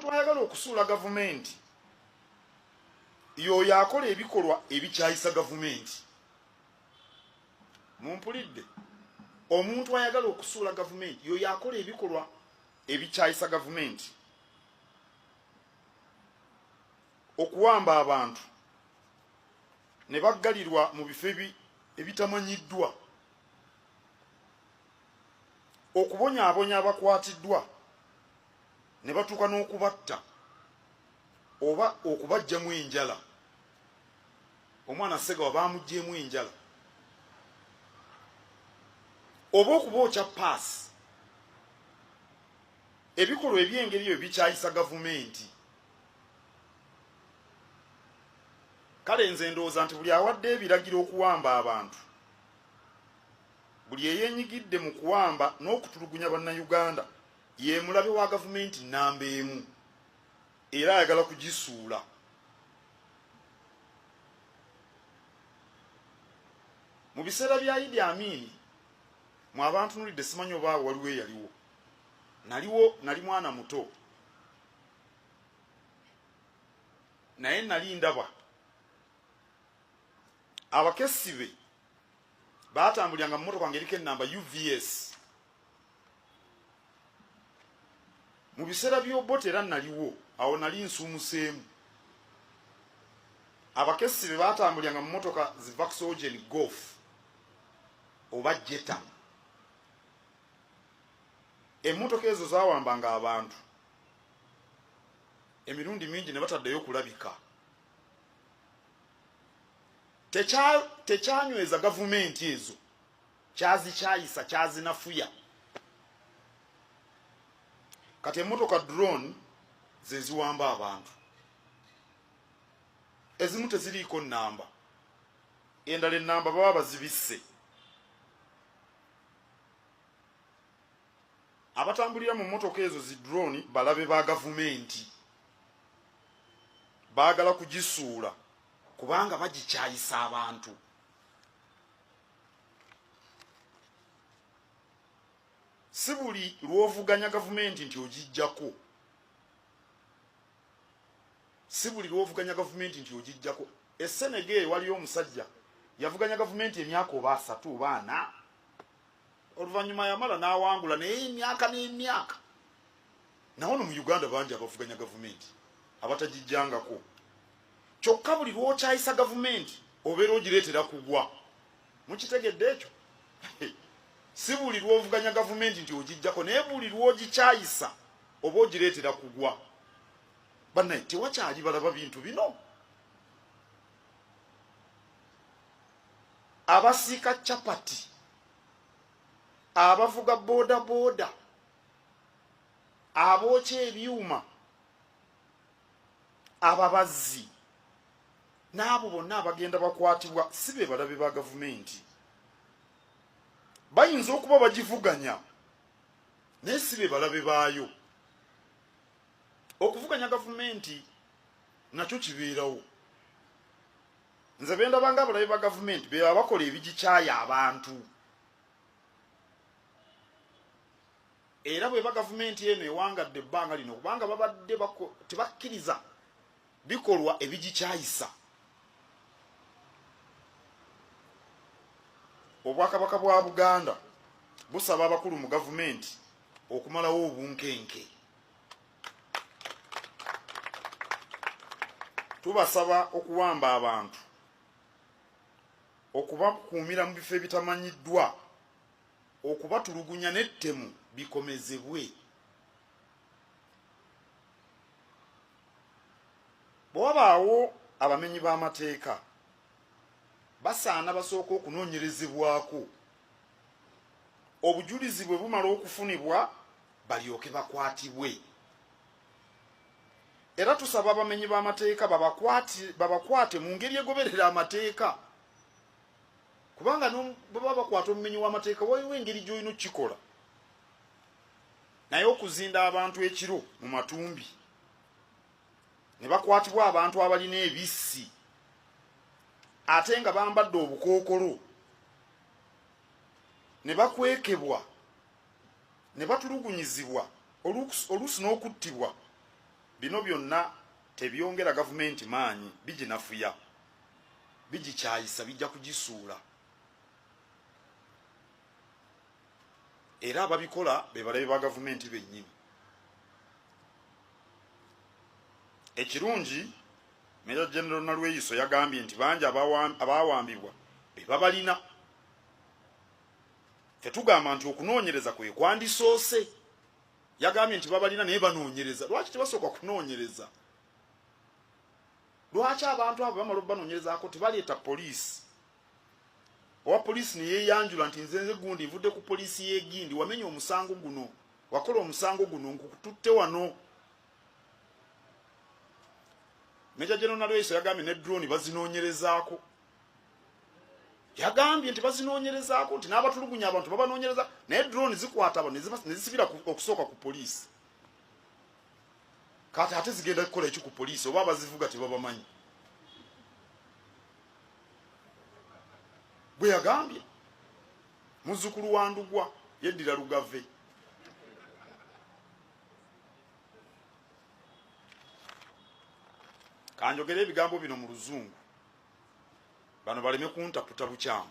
Omuntu ayagala okusuula gavumenti y'oyo akola ebikolwa ebikyayisa gavumenti. Mumpulidde? Omuntu ayagala okusuula gavumenti y'oyo akola ebikolwa ebikyayisa gavumenti. Okuwamba abantu ne baggalirwa mu bifo ebitamanyiddwa, okubonyaabonya abakwatiddwa ne batuuka n'okubatta oba okubaggyamu enjala. Omwana Ssegawa baamuggyeemu enjala, oba okubookya paasi. Ebikolwa eby'engeri eyo bikyayisa gavumenti. Kale nze ndowooza nti buli awadde ebiragiro okuwamba abantu, buli eyeenyigidde mu kuwamba n'okutulugunya Bannayuganda ye mulabe wa gavumenti nnamba emu era ayagala kugisuula. Mu biseera bya Idi Amin, mwe abantunulidde simanyi oba waliwo eyaliwo. Naliwo, nali mwana muto, naye nali ndaba abakessi be baatambuliranga mu mmotoka ng'eriko ennamba UVS. Mu biseera by'Obote era naliwo, awo nali nsuumuseemu. Abakessi be baatambuliranga mu mmotoka zi Volkswagen Golf oba Jetta. Emmotoka ezo zaawambanga abantu emirundi mingi ne bataddayo kulabika. Tekyanyweza gavumenti ezo, kyazikyayisa, kyazinafuya. Kati emmotoka drone ze ziwamba abantu, ezimu teziriiko nnamba, endala ennamba baba bazibisse. Abatambulira mu mmotoka ezo zi drone balabe ba gavumenti, baagala kugisuula kubanga bagikyayisa abantu. Si buli lw'ovuganya gavumenti nti ogijjako, si buli lw'ovuganya gavumenti nti ogijjako. E Senegal waliyo omusajja yavuganya gavumenti emyaka oba 3 oba 4, oluvannyuma yamala n'awangula, naye emyaka n'emyaka. Nawono mu Uganda bangi abavuganya gavumenti abatagijjangako, kyokka buli lw'okyayisa gavumenti obeera ogireetera kugwa. Mukitegedde ekyo? Si buli lw'ovuganya gavumenti nti ogijjako, naye buli lw'ogikyayisa oba ogireetera kugwa. Bannaye tewakyali balaba bintu bino. Abasiika chapati, abavuga bodaboda, abookya ebyuma, ababazzi n'abo bonna abagenda bakwatibwa si be balabe ba gavumenti. Bayinza okuba bagivuganya naye si be balabe baayo. Okuvuganya gavumenti nakyo kibeerawo. Nze bendaba nga abalabe ba gavumenti be abakola ebigikyaya abantu. Era bweba gavumenti eno ewangadde ebbanga lino kubanga babadde tebakkiriza bikolwa ebigikyayisa. Obwakabaka bwa Buganda busaba abakulu mu gavumenti okumalawo obunkenke. Tubasaba okuwamba abantu, okubakuumira mu bifo ebitamanyiddwa, okubatulugunya n'ettemu bikomezebwe. Bwe wabaawo abamenyi b'amateeka, basaana basooke okunoonyerezebwako, obujulizi bwe bumala okufunibwa balyoke bakwatibwe. Era tusaba abamenyi b'amateeka babakwate mu ngeri egoberera amateeka, kubanga baba bakwata omumenyi w'amateeka waliwo engeri gy'olina okukikola. Naye okuzinda abantu ekiro mu matumbi ne bakwatibwa abantu abalina ebissi ate nga bambadde obukookolo ne bakwekebwa ne batulugunyizibwa oluusi n'okuttibwa, Bino byonna tebyongera gavumenti maanyi, biginafuya, bigikyayisa, bijja kugisuula. Era ababikola be balabe ba gavumenti bennyini. Ekirungi, Major General Nalweyiso yagambye nti bangi abaawambibwa be babalina. Ffe tugamba nti okunoonyereza kwe kwandisoose. Yagambye nti babalina naye banoonyereza. Lwaki tebasooka kunoonyereza? Lwaki abantu abo bamala obanoonyerezaako tebaleeta poliisi? Owa poliisi ne yeeyanjula nti nze nze gundi nvudde ku poliisi y'egindi, wamenya omusango guno, wakola omusango guno, nkututte wano. Major General Nalweyiso yagambye ne drone bazinoonyerezaako. Yagambye nti bazinoonyerezaako, nti n'abatulugunya abantu babanoonyereza, naye drone zikwata abo ne zisibira okusooka ku poliisi. Kati ate zigenda kukola eki ku poliisi oba abazivuga tebabamanyi? Bwe yagambye. Muzzukulu wa Ndugwa yeddira Lugave. Kanjogere ebigambo bino mu Luzungu, bano baleme kuntaputa bukyamu.